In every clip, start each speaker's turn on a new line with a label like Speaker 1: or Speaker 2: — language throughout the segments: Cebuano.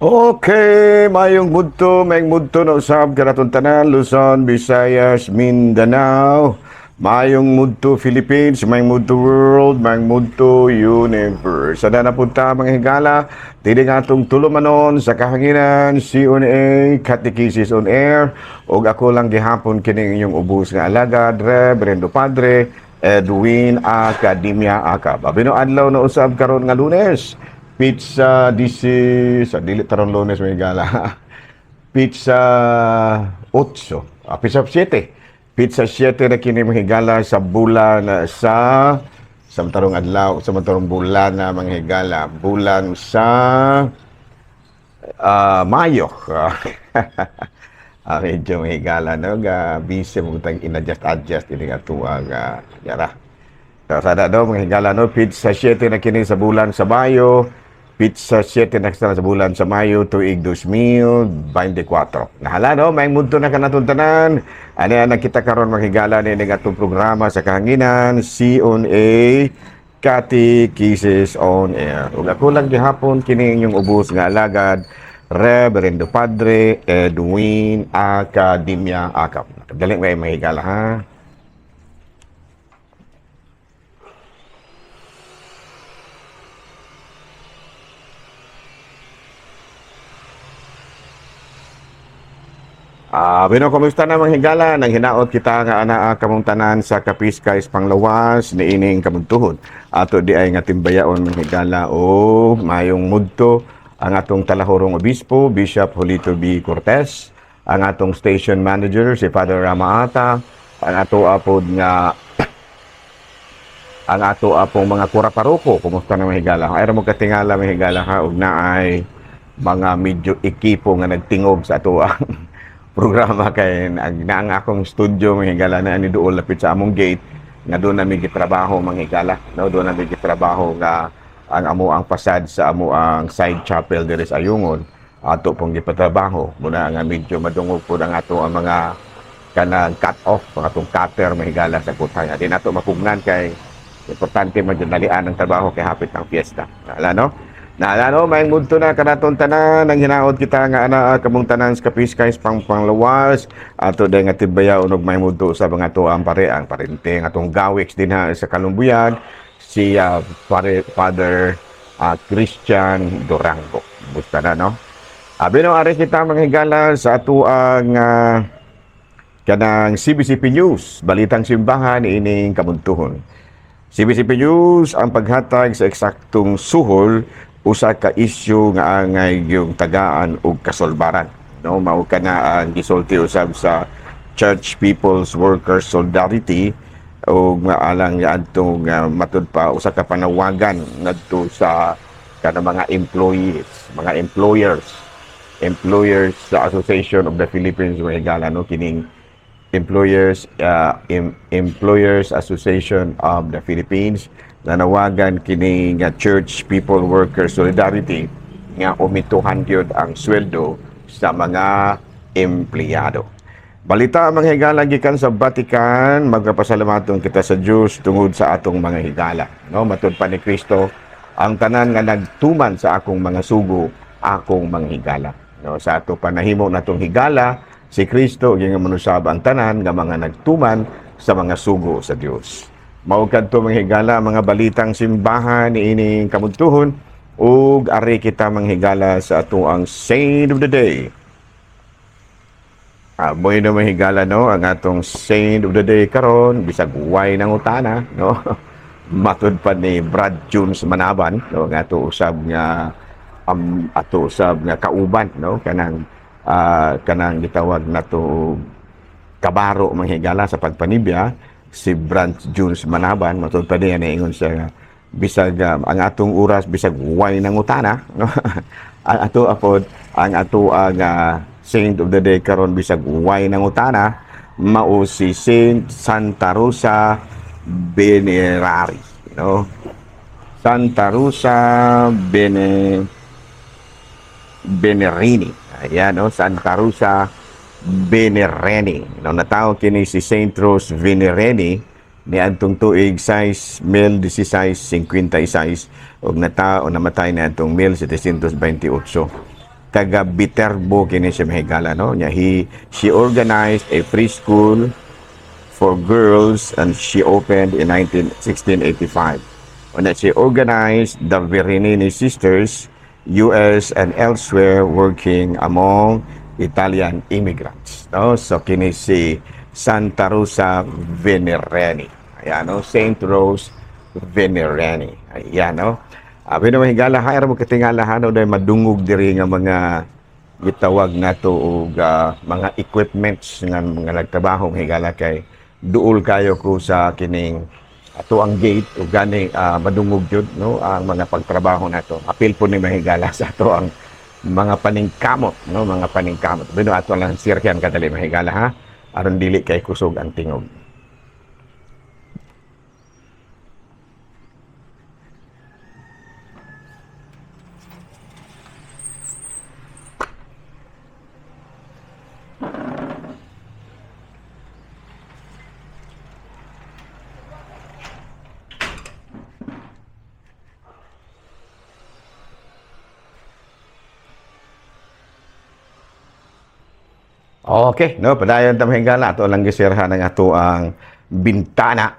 Speaker 1: Okay, mayong mudto na usab kanaton tanan, Luzon, Visayas, Mindanao. Mayong mudto Philippines, mayong mudto world, mayong mudto universe. Sada na punta mga higala, dili nga atong tulumanon sa kahanginan, CONA, Catechesis on Air, ug ako lang gihapon kining inyong ubos nga alagad, Reverendo Padre Edwin Academia Acab. Abino adlaw na usab karon nga Lunes. Pizza, this is, dili taron Lunes may gala. Pizza 8, pizza 7. Pizza 7 na kini mga sa bulan sa matarong adlaw, sa matarong bulan na mga higala, bulan sa Mayo. Medyo mga higala, no? Ga, busy mo tag in-adjust adjust ini nga tuwa nga yara. So, sada do mga higala, no, pizza 7 na kini sa bulan sa Mayo. Pizza 7 na sa bulan sa Mayo tuig 2024. Nahala no, may mundo na kanatong tanan. Ani ang kita karon mga higala ni atong programa sa kahanginan CONA Catechesis on Air. Ug ako lang gihapon kini inyong ubos nga alagad, Reverendo Padre Edwin Academia Acab. Dali may mga higala ha. Bueno, kumusta na mga higala? Nang hinaot kita nga anaa kamong tanan sa Kapiskay Panglawas niining kamuntuhon. Ato di ay nga timbayaon mga higala o mayong mudto ang atong talahurong obispo, Bishop Julito B. Cortez, ang atong station manager si Father Rama Ata, ang ato apod nga ang ato apong mga kura paroko. Kumusta na mga higala? Ay mo katingala mga higala ha, ug naay mga medyo ekipo nga nagtingob sa ato ang programa kay ang akong studio mga higala na ani dool lapit sa among gate nga doon nami gitrabaho mga higala, no, doon nami gitrabaho nga ang amo ang pasad sa amo ang side chapel diri sa Ayungon ato pong gipatrabaho muna nga medyo madungog pud ang ato ang mga kanang cut off mga atong cutter mga higala sa kutay. Di nato mapugnan kay importante man jud dalian ang trabaho kay hapit ang fiesta. Ala no? Naala no, may mudto na kanaton tanan ang hinaot kita nga ana kamong tanan sa Kapiskay pang panglawas ato day nga tibaya unog may mudto sa mga ato ang pare ang parente ang atong gawiks dinha sa Kalumbuyan si pare, Father Christian Durango. Busta na no. Abi no, ari kita mga higala sa ato ang kanang CBCP News, balitang simbahan ining kamuntuhon. CBCP News, ang paghatag sa eksaktong suhol usa ka isyu nga angay yung tagaan og kasolbaran. No, mao kana ang gisulti usab sa Church People's Workers Solidarity og maalang adtong matud pa usa ka panawagan ngadto sa kanang mga employees, mga employers, Employers sa Association of the Philippines mga higala, no, kining Employers Association of the Philippines nanawagan kini nga Church People Workers Solidarity nga umituhan gyud ang sweldo sa mga empleyado. Balita mga higala gikan sa Vatican, magpapasalamaton kita sa Dios tungod sa atong mga higala. No, matud pa ni Kristo, ang tanan nga nagtuman sa akong mga sugo, akong mga higala. No, sa ato panahimo natong higala si Kristo, gingon manusab ang tanan nga mga nagtuman sa mga sugo sa Dios. Mao kadto mga higala mga balitang simbahan niining kamudtuhon ug ari kita mga higala sa ato ang saint of the day. Moy no mga higala no ang atong saint of the day karon bisag way nang utana no. Matud pa ni Brad Jones Manaban no nga ato usab nga ato usab nga kauban no kanang kanang gitawag nato kabaro mga higala sa pagpanibya si Brad Jones Manaban matud pa niya niingon siya nga bisag ang atong oras bisag way nang utana no. Ang ato apod ang ato ang saint of the day karon bisag way nang utana mao si Saint Santa Rosa Venerari no. Santa Rosa Venerini. Ayan, no? Santa Rosa Venereni. No, natawag kini si Saint Rose Venereni ni adtong tuig 6 mil 16 56 ug natao namatay ni adtong 1728. Taga Viterbo kini siya, mahigala, no? Nya he she organized a free school for girls and she opened in 19, 1685. And that she organized the Venerini Sisters, US and elsewhere, working among Italian immigrants. No? So kini si Santa Rosa Venerini. Ayan, no? Saint Rose Venerini. Ayan, no? Abi na, mahigala, ha, mo katingala ha, no, dahil madungog diri nga mga gitawag nato og mga equipments nga mga nagtrabaho, higala, kay duol kayo ko sa kining ato ang gate ug gani madungog jud, no, ang mga pagtrabaho nato. Apil po ni, mahigala, sa ato ang mga paningkamot, no, mga paningkamot. Bino ato lang sirkyan kadali, mahigala ha, aron dili kay kusog ang tingog. Okay, no, padayon ta, mahigala, ato lang gisirhan ang ato ang bintana.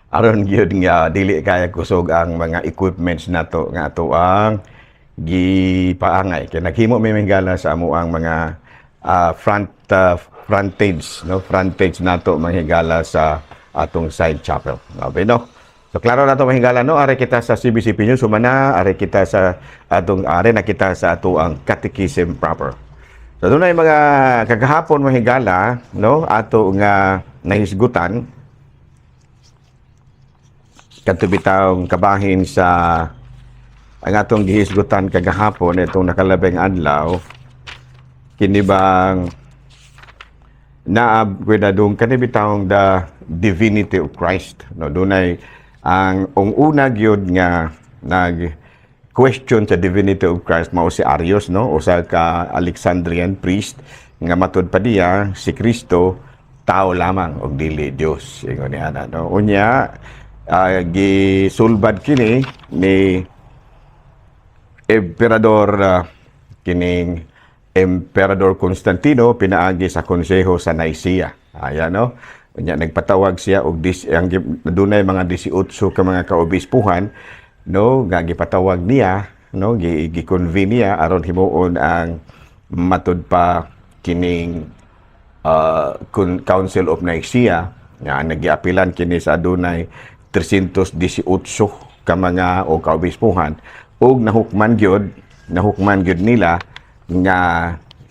Speaker 1: Aron gyud nga dili kaya kusog ang mga equipments nato nga ato ang gipaangay. Kay naghimo mi, mahigala, sa amo ang mga frontage, no, frontage nato, mahigala, sa atong side chapel. Okay, no? So klaro na to, mahigala, no, ari kita sa CBCP News humana, ari kita sa atong ari na kita sa ato ang catechism proper. So doon ay mga kagahapon, mahigala, no, ato nga nahisgutan kadto bitawng kabahin sa ang atong gihisgutan kagahapon, itong nakalabing adlaw, kini bang naab kwedadong kani bitawng the divinity of Christ, no? Dunay ang una gyud nga nag question sa divinity of Christ mao si Arius, no, usa ka Alexandrian priest nga matud pa diya si Kristo tao lamang og dili Dios, ingon niya ana, no? Unya gisulbad kini ni Emperador kining Emperador Constantino pinaagi sa konseho sa Nicaea. Ayan, no. Unya nagpatawag siya og ang dunay mga 18 ka mga kaobispuhan, no, nga gipatawag niya, no, gi-convene niya aron himuon ang matud pa kining Council of Nicaea nga nagiapilan kini sa adunay 318 ka mga o kaobispuhan ug nahukman gyud nila nga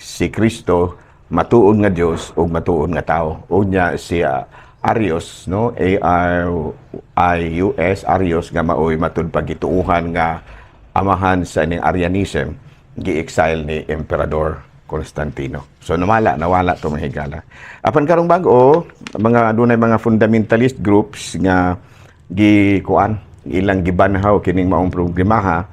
Speaker 1: si Kristo matuod nga Dios ug matuod nga tao. Unya si Arius, no, A R I U S, Arius, nga maoy matud pagituuhan nga amahan sa ining Arianism, gi-exile ni Emperador Constantino. So nawala, nawala to, mahigala. Apan karong bag-o, mga dunay mga fundamentalist groups nga gi kuan ilang gibanhaw kining maong problemaha,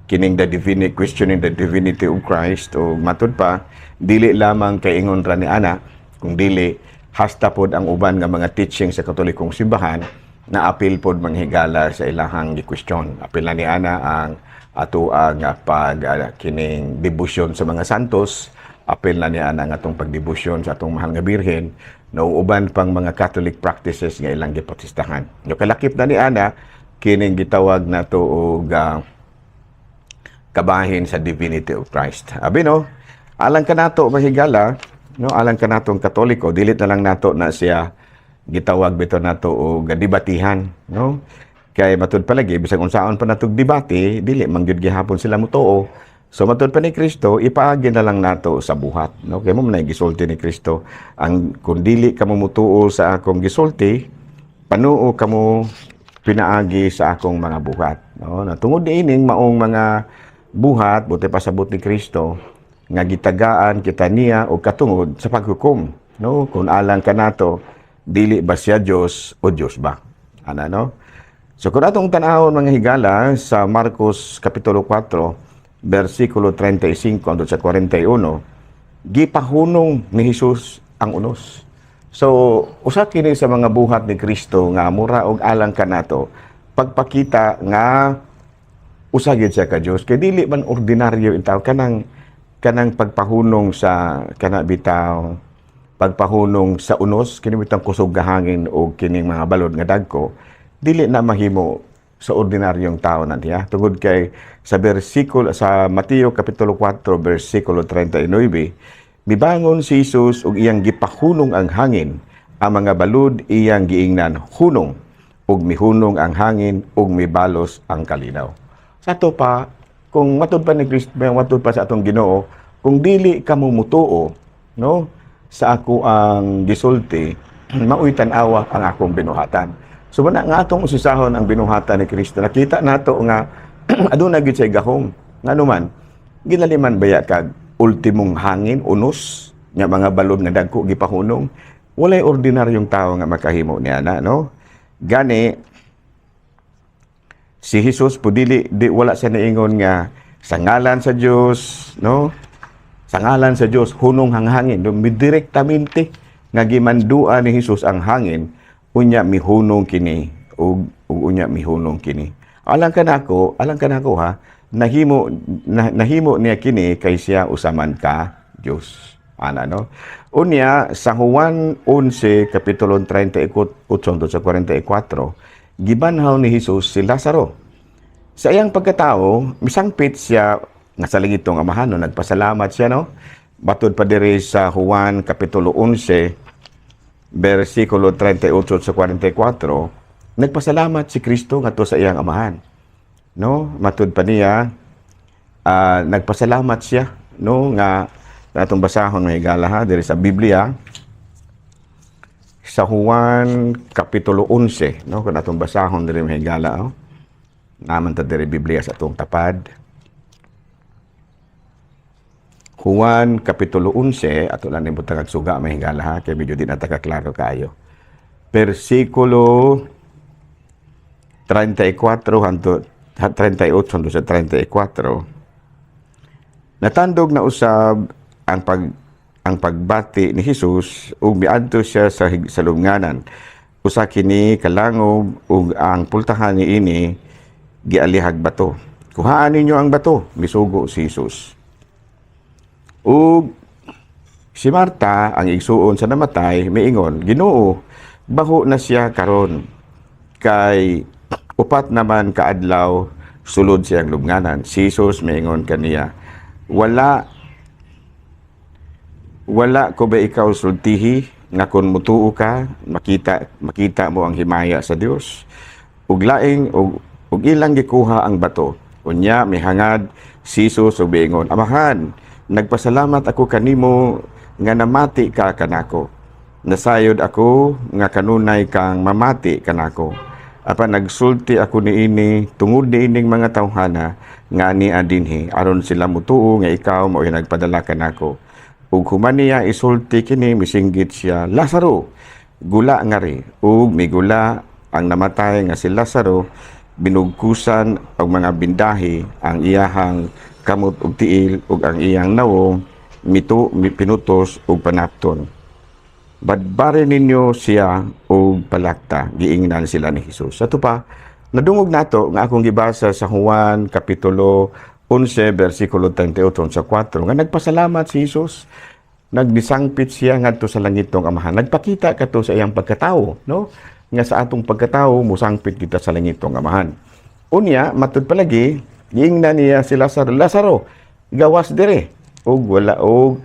Speaker 1: kining the divinity, questioning the divinity of Christ, o matud pa dili lamang kay ingon ra ni ana kung dili hasta pod ang uban nga mga teaching sa Katolikong simbahan na apil pod, manghigala, sa ilahang gi-question. Apil na ni ana ang ato ang pag kining debosyon sa mga santos, apil na ni ana ang atong pagdebosyon sa atong mahal nga Birhen, no, uban pang mga Catholic practices nga ilang giprotestahan. No, kalakip na ni ana kining gitawag nato og kabahin sa divinity of Christ. Abi no, alang kanato, mahigala, no, alang kanatong Katoliko, dili na lang nato na siya gitawag bito nato og debatihan, no? Kay matud palagi bisag unsaon pa natog debate, dili man gyud gihapon sila motuo. So matud pa ni Kristo, ipaagi na lang nato sa buhat, no? Kay mo man gisulti ni Kristo, ang kung dili kamo motuo sa akong gisulti, panuo kamo pinaagi sa akong mga buhat, no? Na tungod niining maong mga buhat, buti pasabot ni Kristo nga gitagaan kita niya og katungod sa paghukom, no, kung alang kanato dili ba siya Dios o Dios ba ana, no? So kung atong tan-awon, mga higala, sa Marcos kapitulo 4 bersikulo 35 hangtod sa 41, gipahunong ni Jesus ang unos. So usa kini sa mga buhat ni Kristo nga mura og alang kanato pagpakita nga usa Usa gyud siya ka Dios kay dili man ordinaryo intaw kanang pagpahunong sa kana bitaw, pagpahunong sa unos, kini bitang kusog nga hangin o kining mga balod nga dagko, dili na mahimo sa ordinaryong tao na niya, tungod kay sa bersikulo sa Mateo kapitulo 4 bersikulo 39, mibangon si Jesus ug iyang gipahunong ang hangin, ang mga balud, iyang giingnan, "Hunong," ug mihunong ang hangin ug mibalos ang kalinaw. Sa ato pa, kung matud pa ni Kristo, matud pa sa atong Ginoo, "Kung dili kamo mutuo, no, sa ako ang gisulti, maoy tan-awa ang akong binuhatan." So muna nga atong usisahon ang binuhatan ni Kristo. Nakita nato nga aduna gyud siya gahom. Ngano man, ginaliman baya kag ultimong hangin, unos, nga mga balod nga dagko gipahunong? Walay ordinaryong tao nga makahimo niya na, no? Gani si Jesus po, dili di wala siya niingon nga sa ngalan sa Dios, no? Sa ngalan sa Dios, hunong ang hangin. No, direktamente nga gimandua ni Jesus ang hangin, unya mihunong kini ug unya mihunong kini. Alang kanako ha, nahimo niya kini kay siya usa man ka Dios. Ana, no? Unya sa Juan 11 kapitulo 38 sa 44, gibanhaw ni Jesus si Lazaro. Sa iyang pagkatao, misangpit siya nga sa langitong Amahan, no? Nagpasalamat siya, no? Batod pa diri sa Juan kapitulo 11 bersikulo 38 sa 44, nagpasalamat si Kristo ngadto sa iyang Amahan. No? Matud pa niya, nagpasalamat siya, no, nga atong basahon, mga higala ha, diri sa Biblia sa Juan kapitulo 11, no, kung atong basahon diri, mga higala, oh. Naman ta diri Biblia sa atong tapad. Juan kapitulo 11, ato lang nibutang ag suga, mga higala ha, kay medyo di na ta kaklaro kaayo. Versikulo 34 hanto 38 hanto sa 34. Natandog na usab ang pagbati ni Jesus ug miadto siya sa lubnganan. Usa kini kalangob ug ang pultahan niini gialihag bato. "Kuhaan ninyo ang bato," misugo si Jesus. Ug si Marta, ang igsuon sa namatay, miingon, "Ginoo, baho na siya karon kay 4 naman kaadlaw sulod siyang lubnganan." Si Jesus miingon kaniya, "Wala ko ba ikaw sultihi nga kung mutuo ka, makita makita mo ang himaya sa Dios?" Ug laing ug ilang gikuha ang bato. Unya mihangad si Jesus ug miingon, "Amahan, nagpasalamat ako kanimo nga namati ka kanako. Nasayod ako nga kanunay kang mamati kanako. Apan nagsulti ako niini tungod niining mga tawhana nga ania dinhi, aron sila mutuo nga ikaw mao'y nagpadala kanako." Ug human niya isulti kini, misinggit siya, "Lazaro, gula ngari." Ug migula ang namatay nga si Lazaro, binugkusan og mga bindahi ang iyahang kamot ug tiil, ug ang iyang nawong mito pinutos og panapton. "Badbare ninyo siya og palakta," giingnan sila ni Jesus. Sa pa, nadungog nato nga akong gibasa sa Juan kapitulo 11 versikulo 38 sa 4 nga nagpasalamat si Jesus. Nagnisangpit siya ngadto sa langitong Amahan. Nagpakita kato sa iyang pagkatao, no? Nga sa atong pagkatao musangpit kita sa langitong Amahan. Unya, matud palagi, giingnan niya si Lazaro, "Lazaro, gawas dire." Ug wala og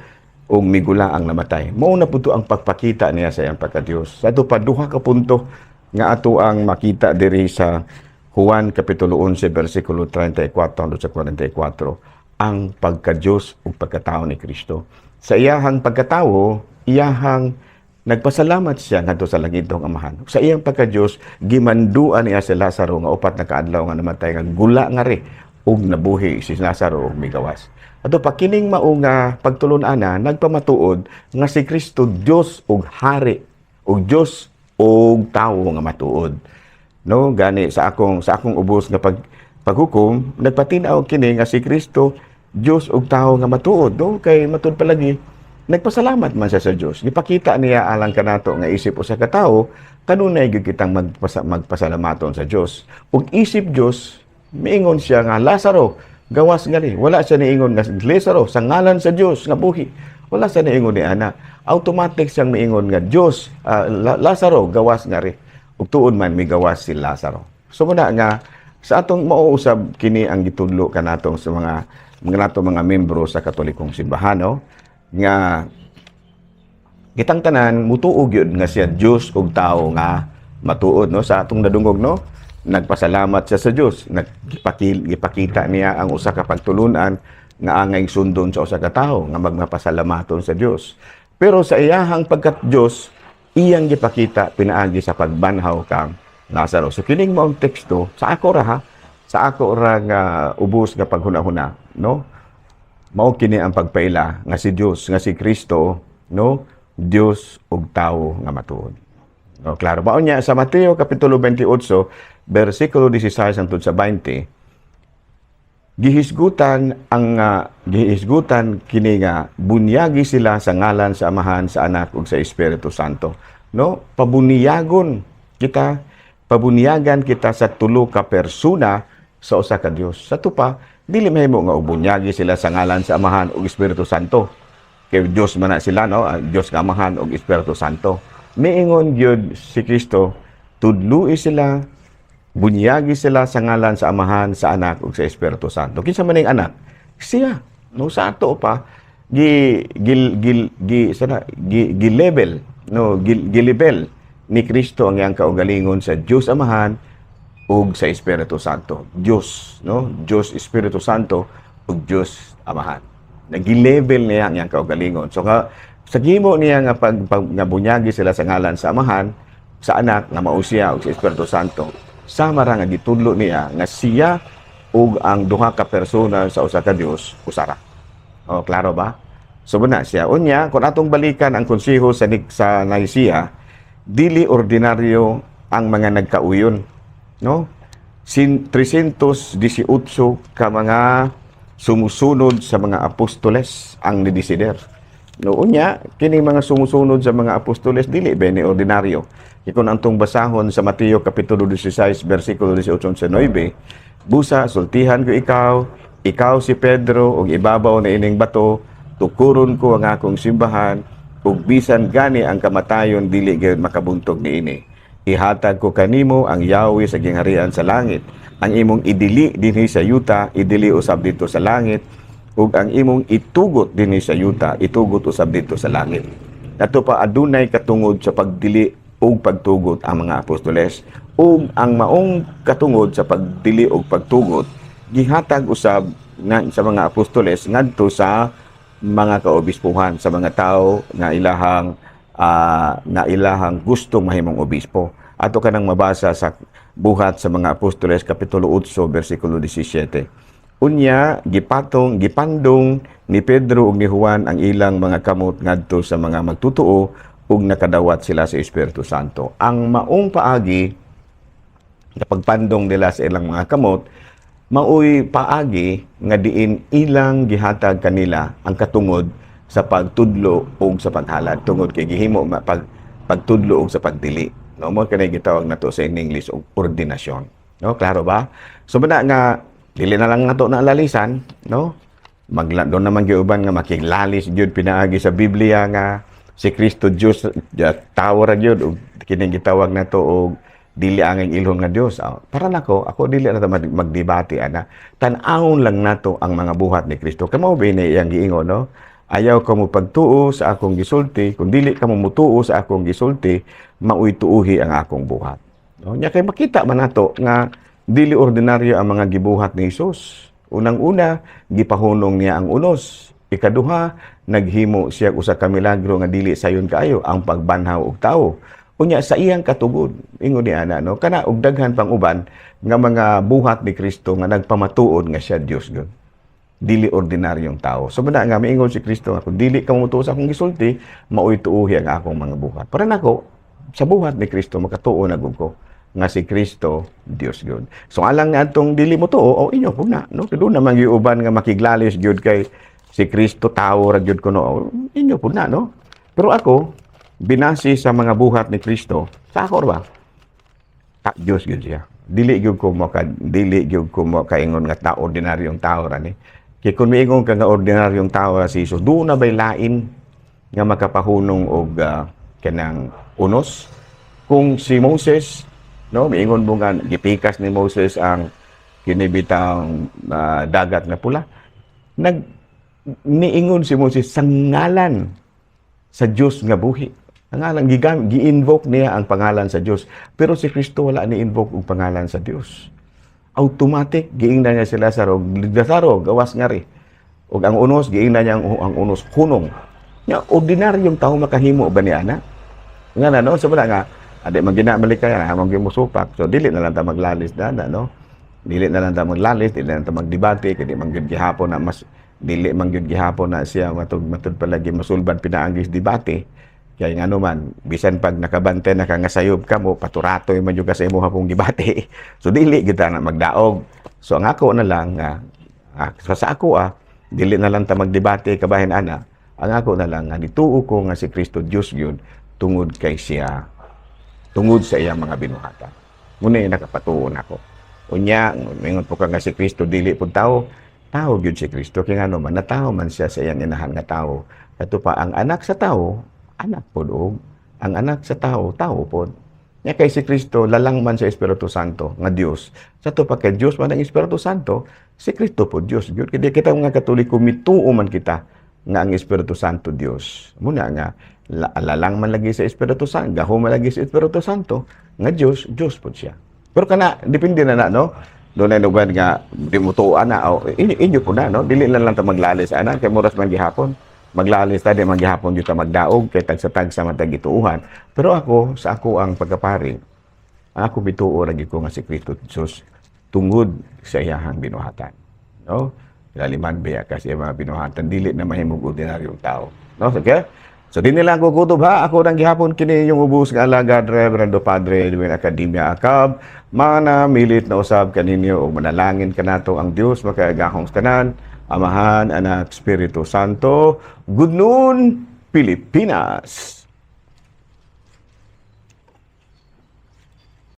Speaker 1: migula ang namatay. Mao na pud to ang pagpakita niya sa iyang pagka-Dios. Sa ato pa, duha ka punto nga ato ang makita diri sa Juan kapitulo 11 versikulo 34 hangtod sa 44, ang pagka-Dios ug pagkatao ni Kristo. Sa iyahang pagkatao, iyahang nagpasalamat siya ngadto sa langitong Amahan. Sa iyang pagka-Dios, gimanduan niya si Lazaro nga 4 na kaadlaw nga namatay nga gula ngari, ug nabuhi si Lazaro ug migawas. Ato pa, kining mao nga pagtulon-ana nagpamatuod nga si Kristo Dios ug hari ug Dios ug tawo nga matuod. No, gani sa akong ubos nga paghukom, nagpatin-aw kini nga si Kristo Dios ug tawo nga matuod, no, kay matud palagi nagpasalamat man siya sa Dios. Gipakita niya alang kanato nga isip usa ka tawo, kanunay gyud kitang magpasalamaton sa Dios. Ug isip Dios, Miingon siya nga, "Lazaro, gawas ngali." Wala siya niingon nga, "Lazaro, sa ngalan sa Dios nga buhi." Wala siya niingon ni ana. Automatic siyang miingon nga, "Dios, Lazaro, gawas ngari." Ug tuod man migawas si Lazaro. So muna nga sa atong mauusab kini ang gitudlo kanatong sa mga nato mga membro sa Katolikong simbahan, no, nga kitang tanan mutuo gyud nga siya Dios ug tawo nga matuod, no? Sa atong nadungog, no, nagpasalamat siya sa Dios, nagipakita niya ang usa ka pagtulunan nga angay sundon sa usa ka tawo nga magmapasalamaton sa Dios. Pero sa iyahang pagkat Dios, iyang gipakita pinaagi sa pagbanhaw kang Lazaro. So kining maong teksto, sa ako ra ha, sa ako ra nga ubos nga paghuna-huna, no, mao kini ang pagpaila nga si Dios, nga si Kristo, no, Dios ug tawo nga matuod. No, klaro ba unya sa Mateo kapitulo 28 bersikulo 16 hangtod sa 20, gihisgutan kini nga bunyagi sila sa ngalan sa Amahan, sa Anak ug sa Espiritu Santo, no? Pabunyagon kita, pabunyagan kita sa tulo ka persona sa usa ka Dios. Sa tupa, dili mahimo nga ubunyagi sila sa ngalan sa Amahan ug Espiritu Santo kay Dios man na sila, no? Ang Dios nga Amahan ug Espiritu Santo. Miingon gyud si Kristo, tudloi sila, bunyagi sila sa ngalan sa Amahan, sa Anak ug sa Espiritu Santo. Kinsa man ning Anak? Siya, no? Sa ato pa gi gil gil gi sana gi, gi level, no, gi level ni Kristo ang iyang kaugalingon sa Dios Amahan ug sa Espiritu Santo. Dios, no? Dios Espiritu Santo ug Dios Amahan. Nagi-level niya ang iyang kaugalingon. So nga sa gimo niya nga pag nga bunyagi sila sa ngalan sa Amahan, sa Anak nga mao siya ug sa Espiritu Santo, sama ra nga gitudlo niya nga siya ug ang duha ka persona sa usa ka Dios usa ra. O, klaro ba? So na siya. Unya, kung atong balikan ang konseho sa Nicaea, dili ordinaryo ang mga nagkauyon, no? Sin 318 ka mga sumusunod sa mga apostoles ang nidesider. No, unya, kini mga sumusunod sa mga apostoles dili ba ni ordinaryo. Kung antong basahon sa Mateo kapitulo 16 bersikulo 18 sa 9, "Busa sultihan ko ikaw, ikaw si Pedro, ug ibabaw na ining bato tukuron ko ang akong simbahan, ug bisan gani ang kamatayon dili gyud makabuntog niini. Ihatag ko kanimo ang yawi sa gingharian sa langit. Ang imong idili dinhi sa yuta, idili usab didto sa langit, ug ang imong itugot dinhi sa yuta, itugot usab didto sa langit." Nato pa adunay katungod sa pagdili ug pagtugot ang mga apostoles, ug ang maong katungod sa pagdili ug pagtugot gihatag usab nga sa mga apostoles ngadto sa mga kaobispuhan, sa mga tao nga ilahang gustong mahimong obispo. Ato kanang mabasa sa Buhat sa mga Apostoles kapitulo 8 bersikulo 17. "Unya gipatong gipandong ni Pedro ug ni Juan ang ilang mga kamot ngadto sa mga magtutuo ug nakadawat sila sa Espiritu Santo." Ang maong paagi nga pagpandong nila sa ilang mga kamot maoy paagi nga diin ilang gihatag kanila ang katungod sa pagtudlo ug sa paghalad, tungod kay gihimo pagtudlo ug sa pagdili, no? Mo kanay gitawag nato sa in English og ordinasyon, no? Klaro ba? So muna nga dili na lang nato na lalisan, no? Magla doon naman gyud uban nga makiglalis gyud pinaagi sa Biblia nga si Kristo Dios, tawo ra gyud, ug kining gitawag nato og dili angay ilhon nga Dios. Ah, para nako, ako dili na ta magdebate ana. Tan-awon lang nato ang mga buhat ni Kristo. Kamo ba ni iyang giingon, no? "Ayaw ka mo pagtuo sa akong gisulti, kung dili ka mo mutuo sa akong gisulti, maoy tuuhi ang akong buhat." No? Nya kay makita man nato nga dili ordinaryo ang mga gibuhat ni Jesus. Unang-una, gipahunong niya ang unos. Ikaduha, naghimo siya usa ka milagro nga dili sayon kaayo, ang pagbanhaw og tawo. Unya sa iyang katugod, ingon ni ana, no, kana og daghan pang uban nga mga buhat ni Kristo nga nagpamatuod nga siya Dios gyud. Dili ordinaryong tao. So muna nga miingon si Kristo nga kung dili ka motuo sa akong gisulti, maoy tuuhi ang akong mga buhat. Para nako, sa buhat ni Kristo makatuo na gud ko nga si Kristo Dios gyud. So alang nga atong dili mo tuo, o inyo pud na, no? Kay doon naman uban nga makiglalis gyud kay si Kristo tawo ra gyud kuno. O, inyo pud na, no? Pero ako, binase sa mga buhat ni Kristo, sa ako ba? Ta, Dios gyud siya. Dili gyud ko makaingon nga tao, ordinaryong tao ra ni. Kay kung miingon ka nga ordinaryong tao ra si Jesus, duna bay lain nga makapahunong og kanang unos? Kung si Moses, no, miingon mo nga gipikas ni Moses ang kinibitang Dagat na Pula. Niingon si Moses sa ngalan sa Dios nga buhi. Ang ngalan gi-invoke niya ang pangalan sa Dios. Pero si Kristo, wala ni-invoke og pangalan sa Dios. Automatic giingnan niya si Lazaro, "Lazaro, gawas ngari." Ug ang unos, giingnan niya ang unos, "Hunong." Nya ordinaryong tao, makahimo ba ni ana? Nga na, no, sa wala nga adi man gina malikaya among gimusupak. So dili na lang ta maglalis dana, no. Dili na lang ta maglalis, dili na lang ta magdebate kay di man gyud gihapon na mas dili man gyud gihapon na siya matud matud palagi masulbad pinaagi sa debate. Kay ngano man, bisan pag nakabante na ka nga sayob ka mo, paturatoy man jud ka sa imuha pong debate. So dili gyud ta na magdaog. So ang ako na lang nga sa ako dili na lang ta magdebate kabahin ana. Ang ako na lang nga nituo ko nga si Kristo Dios gyud tungod kay siya, tungod sa iyang mga binuhatan. Muna yung nakapatuon ako. Unya, mingon po ka nga si Kristo dili pud tao, tao gyud si Kristo kay ngano man, natawo man siya sa iyang inahan nga tao. Kato pa ang anak sa tao, anak pod og ang anak sa tao, tao pod. Nya kay si Kristo lalang man sa Espiritu Santo nga Dios. Sa to pa kay Dios man ang Espiritu Santo, si Kristo pod Dios gyud. Kaya kita mga Katoliko, mituo man kita nga ang Espiritu Santo Dios. Muna nga lalang man lagi sa Espiritu Santo, gahom man lagi sa Espiritu Santo nga Dios, Dios pod siya. Pero kana depende na na, no. Doon na uban nga di mo tuoan na o inyo, inyo po na, no. Dili na lang ta maglalis ana kay muras man gihapon. Maglalis ta, di man gihapon gyud ta magdaog kay tagsa-tagsa man ta gituohan. Pero ako, sa ako ang pagkapari, ang ako mituo ra gyud ko nga si Kristo Dios tungod sa iyahang binuhatan. No? Laliman biya kasi mga binuhatan, dili na mahimong ordinaryong tao. No? Okay? So di nila ako kutob ha. Ako nang gihapon kini yung ubos nga alagad, Reverendo Padre Edwin Academia Acab. Manamilit na usab kaninyo ug manalangin kanato ang Dios makaagahong tanan, Amahan, Anak, Espiritu Santo. Good noon, Pilipinas.